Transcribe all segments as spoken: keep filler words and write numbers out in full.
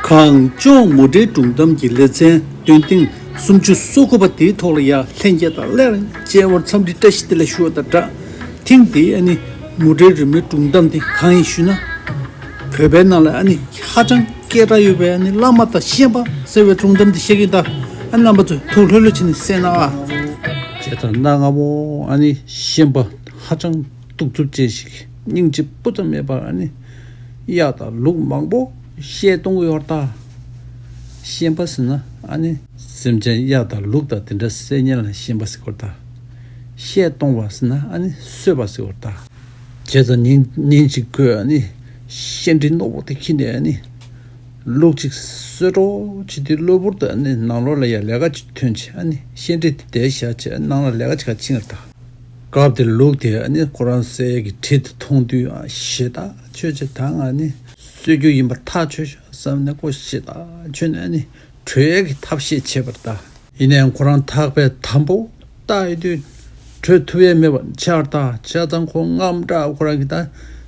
གངས་ལྗོངས་མུ་འབྲེལ་སྒྲུང་གཏམ་གྱི་ལེ་ཚན་འདོན་ཐེངས་སུམ་ཅུ་སོ་དགུ་པ་དེའི་ཐོག་ལ་ཡང་ལྷན་རྒྱས་དང་སླར་མཇལ་བར་འཚམས་འདྲི་བཀྲ་ཤིས་བདེ་ལེགས་ཞུ་བ་དང་སྦྲགས། ཐེངས་འདིའི་ཨ་ནི་མུ་འབྲེལ་རི་མོའི་སྒྲུང་གཏམ་དེ་གང་ཡིན་ཞུས་ན། བོད་པའི་ནང་ལ་ཨ་ནི་ཧ་ཅང་སྐད་གྲགས་ཡོད་པའི་ཨ་ནི་བླ་མ་དང་ཤན་པ་ཟེར་བའི་སྒྲུང་གཏམ་དེ་བཤད་ཀྱི་ཡིན་ད། ཨ་ནི་རྣམ་པ་ཚོས་ཐུགས་ལྷོད་ལྷོད་བྱས་ནས་གསན་གནང་ཨ། བྱས་ཙང་གནའ་སྔ་མོ་ཨ་ནི་ཤན་པ་ཧ་ཅང་གདུག་རྩུབ་ཅན་ཞིག་སྙིང་རྗེ་སྤུ་ཙམ་མེད་པར་ཨ་ནི་གཡག་དང་ལུག་མང་པོ་བཤས་གཏོང་གི་ཡོད་རེད་ད། ཤན་པ་ཟེར་ན་ཨ་ནི་སེམས་ཅན་གཡག་དང་ལུག་དང་དེ་འདྲ་བསད་ཉེན་ལ་ཤན་པ་ཟེར་གི་ཡོད་རེད་ད། བཤས་གཏོང་བ་ཟེར་ན་ཨ་ནི་གསོད་པ་ཟེར་གི་ཡོད་རེད་ད། བྱས་ཙང་ཉིན་ཉིན་ཞིག་ཁོས་ཨ་ནི་ཤན་འབྲི་རྣོ་པོ་དེ་ཁྱེར་ནས་ཨ་ནི་ལུག་ཅིག་གསོད་རོགས་བྱེད་དུས་གློ་བུར་དུ་ཨ་ནི་ནང་ལོགས་ལ་ཡ་ལས་ཀ་ཅིག་ཐོན་བྱས། ཨ་ནི་ཤན་འབྲི་དེ་དེར་བཞག་བྱས་ནང་ལ་ལས་ཀ་ཅིག་ག་ཕྱིན་ཡོད་རེད་ད། སྐབས་དེར་ལུག་དེ་ཨ་ནི་ཁོ་རང་བསད་ཡས་ཀྱི་གྲི་དེ་མཐོང་དུས་ཨ་ཞེ་ཐག་ཆོད་བྱས། ད་ང་ནི་གསོད་རྒྱུ་ཡིན་པ་ཐག་ཆོད་ཤག་བསམ་ནས་ཁོ་ཞེ་ཐག་ཆོད་ནས་ཨ་ནི་བྲོས་ཡས་ཀྱི་ཐབས་ཤེས་བྱས་པ་རེད་ད། ཡིན་ནའང་ཁོ་རང་ཐག་པས་དམ་པོ་བཏགས་ཡོད་དུས་བྲོས་ཐུབ་ཡས་མེད་པ་ཆགས་རེད་ད། བྱས་ཙང་ཁོ་དངངས་སྐྲག་ཁོ་རང་གི་ད་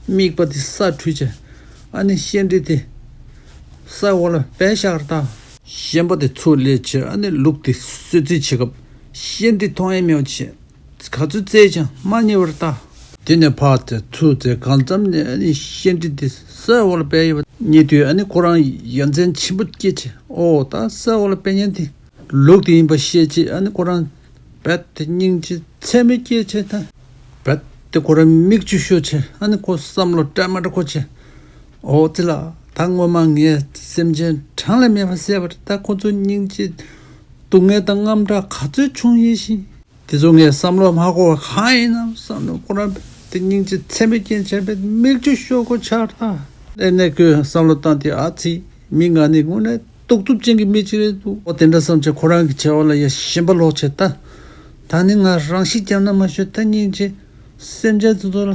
རྨིག་པ་དེ་ས་བྲུས་བྱས། ཨ་ནི་ཤན་འབྲི་དེ་ས་འོག་ལ་སྦས་བཞག་རེད་ད། ཤན་པ་དེ་ཚུར་སླེབས་བྱས་ཨ་ནི་ལུག་དེ་གསོད་རྩིས་བྱེད་སྐབས་ཤན་འབྲི་མཐོང་ཡས་མེད་པ་བྱས། ག་ཚོད་བཙལ་ཀྱང་མ་རྙེད་པ་རེད་ད། དེ་ནས་ཕར་བཙལ་ཚུར་བཙལ་གང་འཚམ་ནས་ཨ་ནི་ཤན་འབྲི་དེ་ས་འོག་ལ་སྦས་ཡོད་པ་རྙེད་དུས་ཨ་ནི་ཁོ་རང་ཡ་མཚན་ཆེན་པོ་སྐྱེས་བྱས། ཨོ་ད་ས་འོག་ལ་སྦས་མཁན་དེ་ལུག་དེ་ཡིན་པ་ཤེས་བྱས་ཨ་ནི་ཁོ་རང་རྦད་དེ་སྙིང་རྗེ་ཚད་མེད་སྐྱེས་བྱས། ད་རྦད་དེ་ཁོ་རང་མིག་ཆུ་ཤོར་བྱས། ཨ་ནི་ཁོ་བསམ་བློ་འདྲ་མི་འདྲ་འཁོར་བྱས། ཨོ་ཙི་ལ། ད་སྔོན་མ་ངས་སེམས་ཅན་གྲངས་ལས་མེད་པ་བསད་པ་རེད། ད་ཁོ་ཚོ་སྙིང་རྗེ་སྡུག་བསྔལ་དང་དངངས་སྐྲག་ག་ཚོད་བྱུང་ཡིན་ཞིང་། དེ་ཚོ་ངས་བསམ་བློ་མ་འཁོར་བ་གང་ཡིན་ནམ་བསམ་ནས་ཁོ་རང་དེ་སྙིང་རྗེ་ཚད་མེད་སྐྱེས་བྱས་པས་མིག་ཆུ་ཤོར་དགོས་ཆགས་ད། ཨེ་ནས་ཁོས་བསམ་བློ་བཏང་སྟེ་ཨ་ཙི། མི་ང་ནི་དངོས་གནས་གདུག་རྩུབ་ཅན་གྱི་མི་ཅིག་རེད་འདུག་ཨོ་དེ་འདྲ་བསམ་བྱས་ཁོ་རང་གི་བྱ་བ་ལ་ཡ་ཞེན་པ་ལོག་བྱས་ད། ད་ནི་ང་རང་ཤི་བརྒྱབ་ན་མ་ཤོད་ད། སྙིང་རྗེ་སེམས་ཅན་དེ་ཚོ་ལ་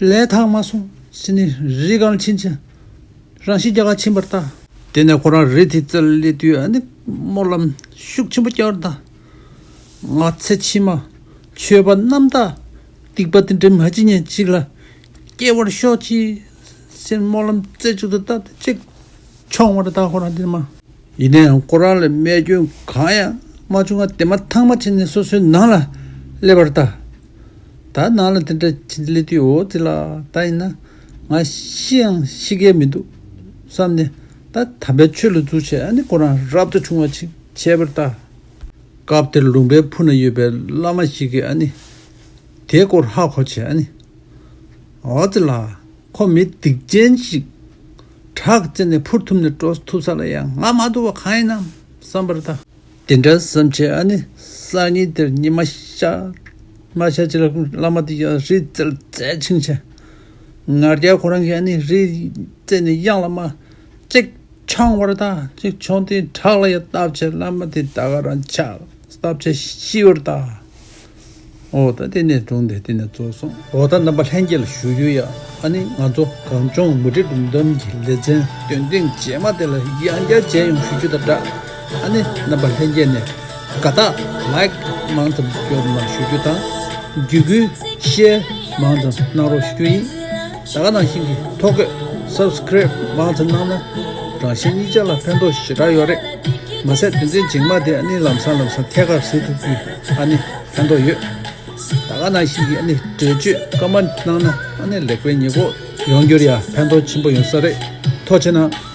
ལས་ཐག་མ་སོང་ཟེར་ནས་རི་སྒང་ཕྱིན་བྱས། རང་ཤི་རྒྱག་ག་ཕྱིན་པ་རེད་ད། དེ་ནས་ཁོ་རང་རི་དེའི་རྩེར་སླེབས་དུས་ཨ་ནི་སྨོན་ལམ་ཤུགས་ཆེན་པོ་བརྒྱབ་པ་རེད་ད། ང་ཚེ་ཕྱི་མ་ཆོས་པ་རྣམ་དག་སྡིག་པ་དེ་འདྲ་མ་བྱེད་མཁན་ཅིག་ལ་སྐྱེ་བར་ཤོག་ཅིག་ཟེར་སྨོན་ལམ་རྩེ་གཅིག་ཏུ་བཏབ་སྟེ་གཅིག་མཆོངས་པ་རེད་ད་ཁོ་རང་དེ་མ། ཡིན་ནའང་ཁོ་རང་ལ་རྨས་སྐྱོན་གང་ཡང་མ་བྱུང་བ་དེ་མ་ཐག་མ་ཕྱིན་ནས་སོ་སོའི་ནང་ལ་སླེབས་པ་རེད་ད། ད་ནང་ལ་དེ་འདྲ་ཕྱིན་སླེབས་དུས་ཨོ་ཙི་ལ་ད་ཡིན་ན་ང་ཤི་ཡང་ཤི་གི་མི་འདུག་བསམ་ནས་ད་དམ་པའི་ཆོས་ལ་འཛུལ་བྱས་ཨ་ནི་ཁོ་རང་རབ་ཏུ་བྱུང་བ་ཅིག་བྱས་པ་རེད་ད། སྐབས་དེར་ལུང་པའི་ཕུ་ན་ཡོད་པའི་བླ་མ་ཞིག་གིས་ཨ་ནི་དེའི་སྐོར་ཧ་གོ་བྱས། ཨ་ནི་ཨོ་ཙི་ལ་ཁོ་མི་སྡིག་ཅན་ཞིག་ཁྲག་བཙེམས་ནས་འཕུར་ཐུབ་ནས་འགྲོ་ཐུབ་ས་ལ་ཡང་ང་མ་འདུག་པ་གང་ཡིན་ནམ་བསམ་པ་རེད་ད། དེ་འདྲ་བསམ་བྱས་ཨ་ནི་སང་ཉིན་དེར་ཉི་མ་ཤར་མ་ཤར་ཅིག་ལ་བླ་མ་དེ་ཡང་རི་རྩེར་འཛེགས་ཕྱིན་བྱས། ང་རྒྱལ་ཁོ་རང་གིས་ཨ་ནི་རི་རྩེ་ནས་གཡང་ལ་མར་གཅིག་མཆོངས་པ་རེད་ད། གཅིག་མཆོངས་ཏེ་བྲག་ལ་ཡར་བཏབ་བྱས་བླ་མ་དེ་ད་ག་རང་ཆག་བཏབ་བྱས་ཤི་བ་རེད་ད། འོ་ད་དེ་ནས་སྒྲུང་དེ་དེ་ནས་རྫོགས་སོང་། འོ་ད་རྣམ་པ་ལྷན་རྒྱས་ལ་ཞུ་རྒྱུ་ཡ། ཨ་ནི་ང་ཚོ་གངས་ལྗོངས་མུ་འབྲེལ་སྒྲུང་གཏམ་གྱི་ལེ་ཚན་འདོན་ཐེངས་རྗེས་མ་དེ་ལ་ཡང་བསྐྱར་མཇལ་ཡོང་ཞུ་རྒྱུ་དང་སྦྲགས། ཨ་ནི་རྣམ་པ་ལྷན་རྒྱས་ནས་དགའ་རྟགས་ལའིཀ་མང་ཙམ་སྐྱོར་གནང་ཞུ་རྒྱུ་དང་། བརྒྱུད་སྐུལ་ཤེར་མང་ཙམ་གནང་རོགས་ཞུ་རྒྱུ་ཡིན། ད་ག་ནང་བཞིན་གྱི་ཐོ་འགོད་སབ་སི་ཀ་རེབ་མང་ཙམ་གནང་ན་རང་གཞན་གཉིས་ཆ་ལ་ཕན་ཐོགས་ཞེ་དྲག་ཡོད་རེད། མ་ཟད་དོན་ཚན་རྗེས་མ་དེ་ཨ་ནི་ལམ་སང་ལམ་སང་ཐད་ཀར་གཟིགས་ཐུབ་རྒྱུ་ཨ་ནི་ཕན་ཐོགས་ཡོད། ད་ག་ནང་བཞིན་གྱི་ཨ་ནི་འགྲེལ་བརྗོད་ཀོ་མེན་ཊི་གནང་ན་ཨ་ནི་ལེགས་པའི་ཉེས་འགོག་ཡོང་རྒྱུར་ཡང་ཕན་ཐོགས་ཆེན་པོ་ཡོང་ས་རེད། ཐུགས་རྗེ་གནང་།